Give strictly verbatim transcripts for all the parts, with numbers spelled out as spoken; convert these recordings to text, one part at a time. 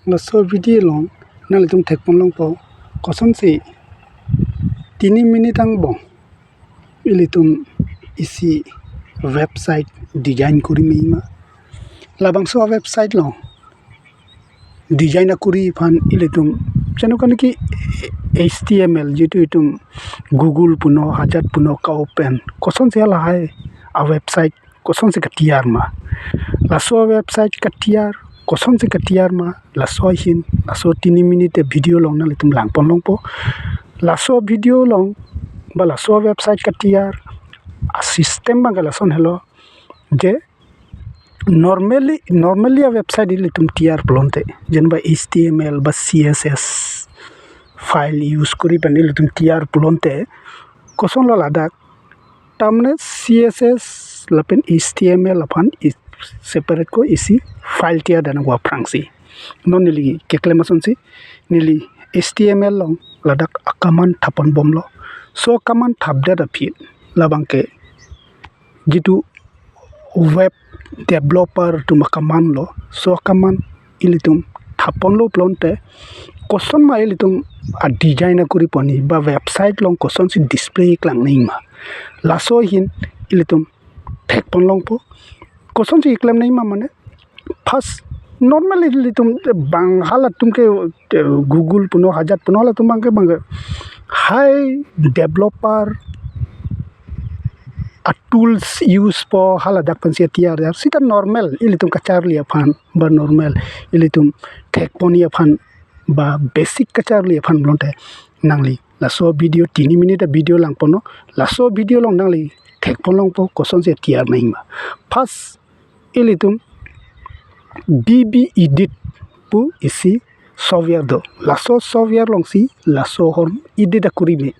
Laso video along nanglitum thekpon longpo kosonsi tini minute angbong ilitum isi website design kuri me ma. Labangso a-website along design akuri aphan ilitum chano kan ki H T M L, jitu itum Google puno hajat puno ka-open, kosonsi lahai a-website kosonsi katiyar ma. Laso a-website katiyar, kosonsi katiyar ma, laso ahin laso tini minute video along nanglitum langpon longpo. Laso video along ba laso a-website katiyar a-system abangke lason helo, je normally normally a-website ilitum tiyar pulote, jen ba H T M L ba C S S file use kuri pen ilitum tiyar pulote, kosonlo ladak, tamne C S S lapen H T M L aphan i-, separate ko isi file tiyar dana aphrangsi. Non neli keklem asonsi neli H T M L along ladak a-command thapon bomlo. So command thapdet aphi labangke jitu web developer atum a-command lo, so command ilitum thapon lo pulote, koson ma ilitum a-design akuri pon-i ba website along kosonsi display keklang nangji ma, laso ahin ilitum thekpon longpo. Kosonsi keklem nangji ma mane, first normal ilitum bang halatum ke, eh, Google puno hajat puno halatum abangke abangke hai developer a-tools use po haladak pensi tiyar ya. Sita normal ilitum kacharli aphan ba normal ilitum thekpon-i aphan ba basic kacharli aphan pulote, nangli laso video tini minute a-video langponlo, laso video along nangli thekpon longpo kosonsi tiyar nangji ma. First ilitum B B Edit pu isi software do. Laso software alongsi laso ahormu edit akuri me.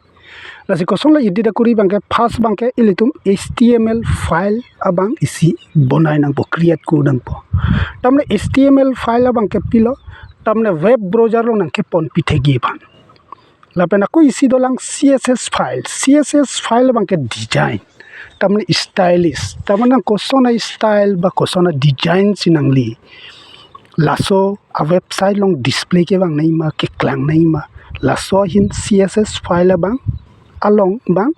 Lasi kosonlo edit akuri abangke, first abangke ilitum H T M L file abang isi bonai nangpo, create kuri nangpo. Tamne H T M L file abangke pilo, tamne web browser along nangkepon pithekji aphan. Lapen ako isi dolang C S S file. C S S file abangke design, tamne stylish, tamne nang koson a-style ba koson a-design si nangli laso a-website along display kevang nangji ma, keklang nangji ma, laso ahin C S S file abang along abang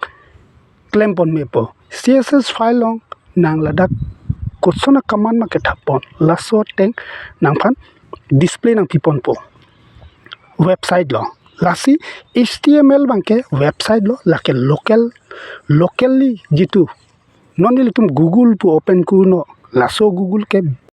klempon mepo. C S S file along nang ladak koson a-command ma kethapon, laso ateng nangphan display nangpiponpo website along. Lasi H T M L abangke website lo, lake local, locally jitu non ilitum Google pu open kurno, laso Google ke